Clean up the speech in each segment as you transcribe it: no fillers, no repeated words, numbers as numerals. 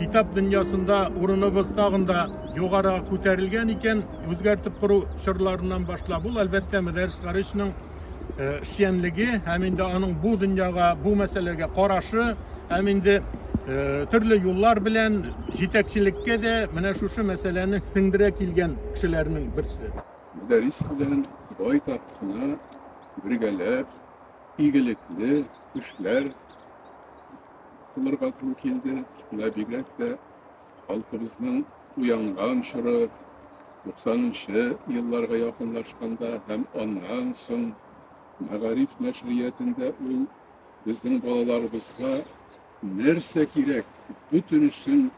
Китап дөньясында урыныбыз тагын да югарыга күтәрелгән икән, үзгәртеп кору чорларыннан башлап, ул, әлбәттә, Мөдәррис Гаричның эшчәнлеге һәм инде аның бу дөньяга, бу мәсьәләгә карашы һәм инде төрле юллар белән җитәкчелеккә дә менә шушы мәсьәләне сеңдерә килгән кешеләрнең берсе. Мөдәррис белән байтак кына бергәләп игелекле эшләр кылырга туры килде. Менә бигрәк тә халкыбызның уянган чоры 90нчы елларга якынлашканда һәм аннан соң Мәгариф нәшриятендә ул безнең балаларыбызга нәрсә кирәк, бөтенесен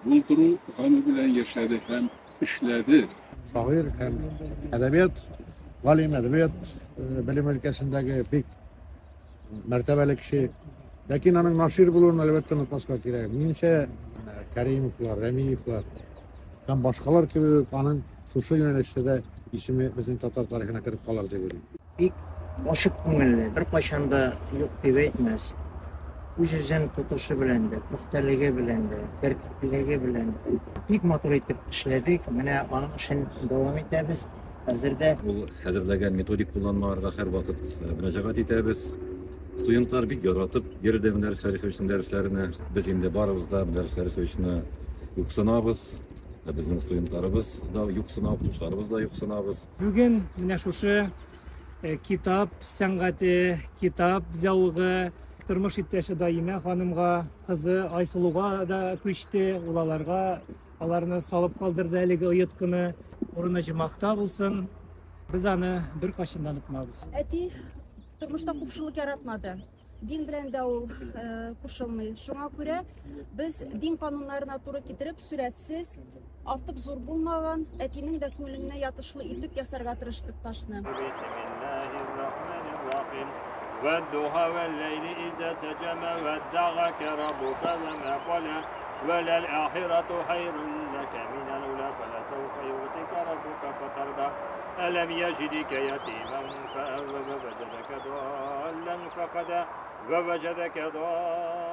булдыру гаме белән яшәде һәм эшләде. Шагыйрь һәм әдәбият, галим, әдәбият белем өлкәсендәге бик мәртәбәле кеше. Ләкин аның нашир булуын әлбәттә онытмаска кирәк. Минемчә, Кәримовлар, Рәмиевлар һәм башкалар кебек үк аның шушы юнәлештә дә исеме безнең татар тарихына кереп калыр дип уйлыйм. Бик ачык күңелле, беркайчан да юк дип әйтмәс. Үз-үзен тотышы белән дә, пөхтәлеге белән дә, тәртиплелеге белән дә. Бик матур итеп эшләдек. Менә аның эшен дәвам итәбез хәзер дә. Ул хәзерләгән методик кулланмаларга һәрвакыт мөрәҗәгать итәбез. Студентлар бик яратып йөрде Мөдәррис Харисовичның дәресләренә. Без инде барыбыз да Мөдәррис Харисовичны юксынабыз. Безнең студентларыбыз да юксына, укытучыларыбыз да юксынабыз. Бүген менә шушы китап сәнгате, китап зәвыгы тормыш иптәше Даимә ханымга, кызы Айсылуга да күчте. Ул аларга аларны салып калдырды әлеге оеткыны. Урыны җомахта булсын. Без аны беркайчан да онытмабыз. Әти тормышта купшылык яратмады. Дин белән дә ул кушылмый. Шуңа күрә без дин кануннарына туры китереп, сурәтсез, артык зур булмаган, әтинең дә күңеленә ятышлы итеп ясарга тырыштык ташны. فأوى ووجدك ضالا فقدا ووجدك ضالا.